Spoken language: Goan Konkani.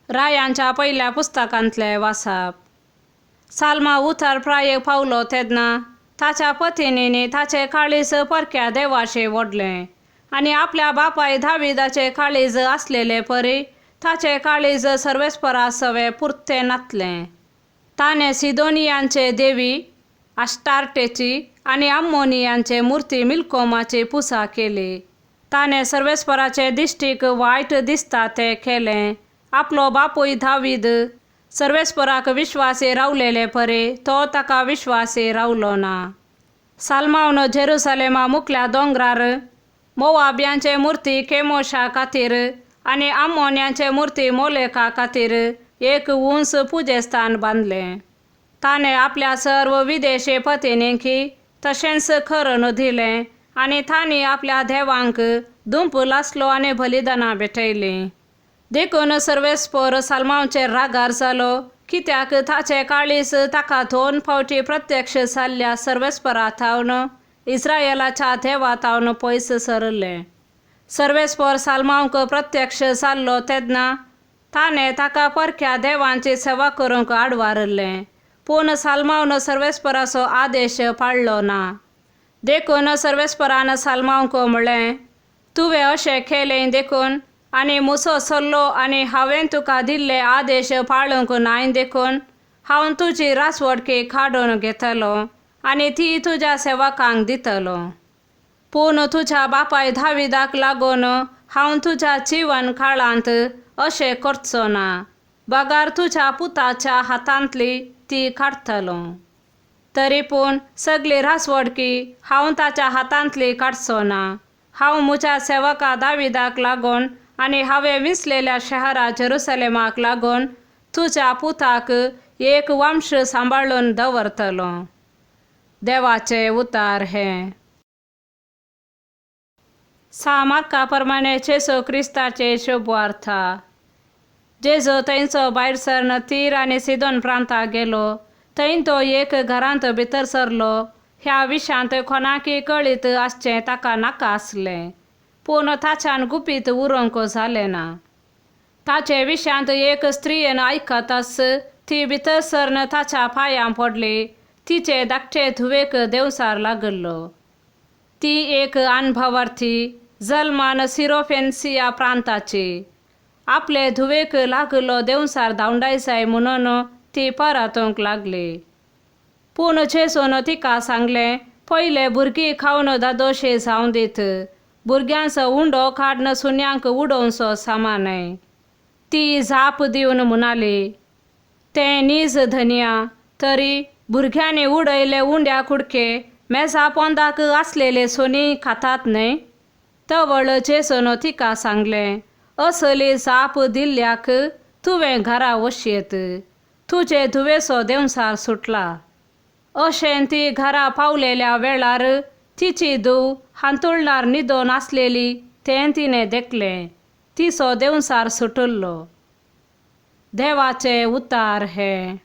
रायांच्या पयल्या पुस्तकांतलें वाचप. साल्मा उतार प्रायेक पावलो तेन्ना ताच्या पतिनींनी ताचें काळीज परक्या देवाचें ओडलें आनी आपल्या बापाय दाविदाचें काळीज आसलेले परी ताचें काळीज सर्वेस्परा सवें पुरतें नातलें. ताणें सिदोनियांचे देवी आश्टार्टेची आनी आम्मोनियांचे मुर्ती मिल्कोमाची पुजा केली. ताणें सर्वेस्पराचे दिश्टीक वायट दिसता तें केलें. आपलो बापूय दावीद सर्वेस्पराक विश्वासी रावलेले परी तो ताका विश्वासी रावलो ना. साल्मावन जेरुसलेमा मुखल्या दोंगरार मोवाब्यांचे मुर्ती केमोशा खातीर आनी आमोन्यांचे मुर्ती मोलेका खातीर एक उंच पुजेस्थान बांदलें. ताणें आपल्या सर्व विदेशी पतिनींकी तशेंच करून दिलें आनी तांणी आपल्या देवांक दुंप लासलो आनी बलिदानां भेटयलीं. देखून सर्वेस्पर साल्मांवचेर रागार जालो कित्याक ताचें काळीज ताका दोन फावटी प्रत्यक्ष जाल्ल्या सर्वेस्परा थावन इस्रायलाच्या देवा थावन पयस सरलें. सर्वेस्पर साल्मांवक प्रत्यक्ष जाल्लो तेन्ना ताणें ताका परक्या देवांची सेवा करूंक आडवारलें, पूण साल्मावन सर्वेस्पराचो आदेश पाळ्ळो ना. देखून सर्वेस्परान साल्मांवक म्हणलें, तुवें अशें केलें देखून आनी म्हजो सल्लो आनी हांवें तुका दिल्ले आदेश पाळूंक नाय देखून हांव तुजी रासवडकी काडून घेतलो आनी ती तुज्या सेवकांक दितलो. पूण तुज्या बापाय दाविदाक लागून हांव तुज्या जिवन काळांत अशें करचो ना, बगर तुज्या पुताच्या हातांतली ती काडटलो. तरी पूण सगली रासवडकी हांव ताच्या हातांतली काडचो ना. हांव म्हज्या सेवका दाविदाक लागून आनी हांवें विंचलेल्या शहरा जेरुसलेमाक लागून तुज्या पुताक एक वंश सांबाळून दवरतलो. देवाचें उतार हें. सा मार्का प्रमाणे जेजू क्रिस्ताचे शुभवार्ता. जेजू थंयचो भायर सरन तीर आनी सिदोन प्रांताक गेलो. थंय तो एक घरांत भितर सरलो. ह्या विशांत कोणाकय कळीत आसचें ताका नाका आसलें, पूण ताच्यान गुपीत उरोवंक जालें ना. ताचे विशांत एक स्त्रियेन आयकताच ती भितर सरन ताच्या पांयां पडली. तिचे धाकटे धुवेक देंवचार लागिल्लो. ती एक अणभवार्थी जल्मान सिरोफेन्सिया प्रांताची. आपले धुवेक लागिल्लो देंवचार धांवडाय जाय म्हणून ती परतूंक लागली. पूण जेजून तिका सांगलें, पयले भुरगीं खावन दादोशी जावं दीत, भुरग्यांचो उंडो काडून सुण्यांक उडोवचो समा न्हय. ती जाप दिवन म्हणाली, तें नीज धनया, तरी भुरग्यांनी उडयले उंड्या कुडके मेजा पोंदाक आसलेले सुणीं खातात न्हय. तवळ जेजून तिका सांगलें, असली जाप दिल्ल्याक तुवें घरा वचयेत, तुजे धुवेचो देंवचार सुटला. अशें ती घरा पावलेल्या वेळार तिची धूव हांतुळणार न्हिदोन आसलेली तें तिणें देखलें. तिचो देंवचार सुटिल्लो. देवाचें उतार हें.